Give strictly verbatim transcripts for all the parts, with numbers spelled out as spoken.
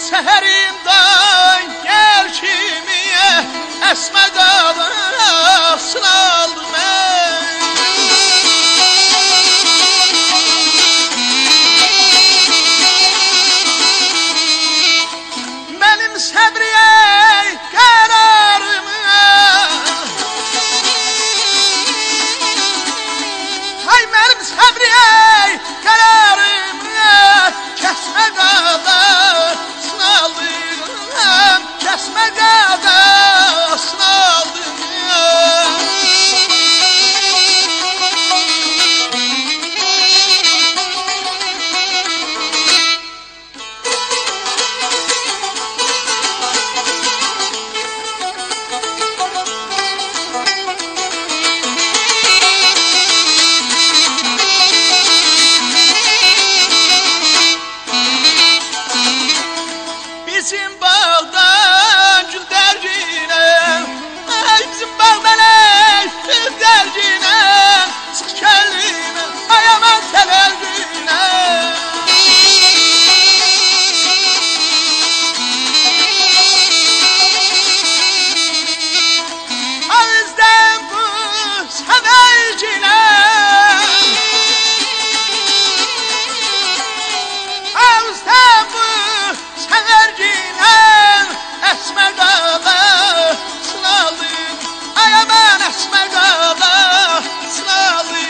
سحریندن یئل کیمی اسمه قاداسین آلدیم من. منیم صبریه قراریمی، آی منیم صبریه قراریمی، کسمه قاداسین آلدیم، کسمه قاداسین آلدیم. بیزیم باغدان گول درگینه، آی بیزیم باغدان، آی گول درگینه، چیخ گلینه، آی آمان سحرگینه. آغیزدان بو سحرگینه، آغیزدان بو سحرگینه، اسمه قاداسین آلدیم، آی آمان اسمه قاداسین آلدیم.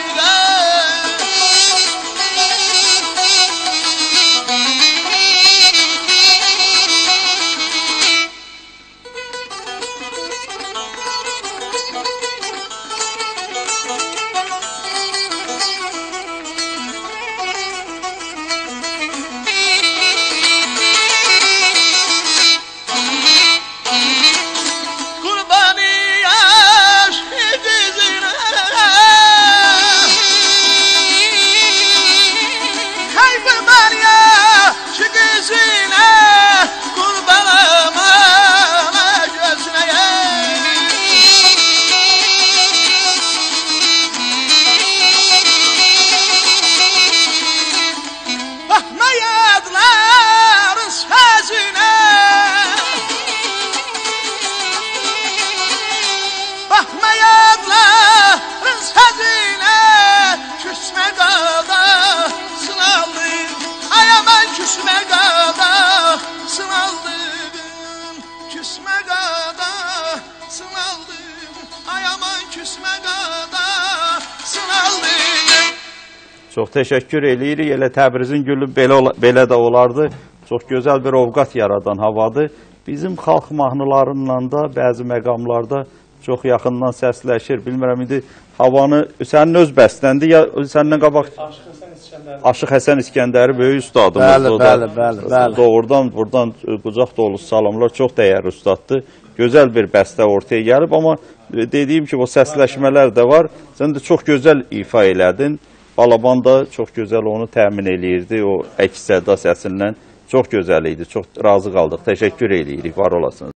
قوربانی عاشیق قیزینه، هی قوربانی عاشیق قیزینه، قوربانام آنا گؤزونه. باخما یادلارین سؤزونه، باخما یادلارین سؤزونه، کوسمه قاداسین آلدیم، آی آمان کوسمه قاداسین آلدیم، کوسمه قاداسین آلدیم، آی آمان کوسمه قاداسین آلدیم. چوخ تشکر ائله‌ییریک. ائله تبریزین گولو بئله اولا-، بئله ده اولاردی. چوخ گؤزل بیر اوقات یارادان هاوادیر. بیزیم خالق ماهنیلاریندان دا بعضی مقاملاردا چوخ یاخیندان سسلشیر. بیلمیرم، ایندی هاوانی، سنین اؤز بسته‌ندیر یا سندن قاباق؟ عاشیق حسن اسکندری. عاشیق حسن اسکندری بؤیوک اوستادیمیز. بلی، او دا بلی، بلی، بلی. دوغرودان بورادان، ائ، قوجاق دولوسو سلاملار. چوخ دیرلی اوستاددیر. گؤزل بیر بسته اورتایا گلیب، آمما، ائ، دئدیگیم کیمی، او سسلشمه‌لر ده وار. سن ده چوخ گؤزل ایفا ائله‌دین. بالابان دا چوخ گؤزل اونو تأمین ائله‌ییردی، او عکس صدا سسیندن. چوخ گؤزل ایدی، چوخ راضی قالدیق. تشکر ائله‌ییریک، وار اولاسینیز.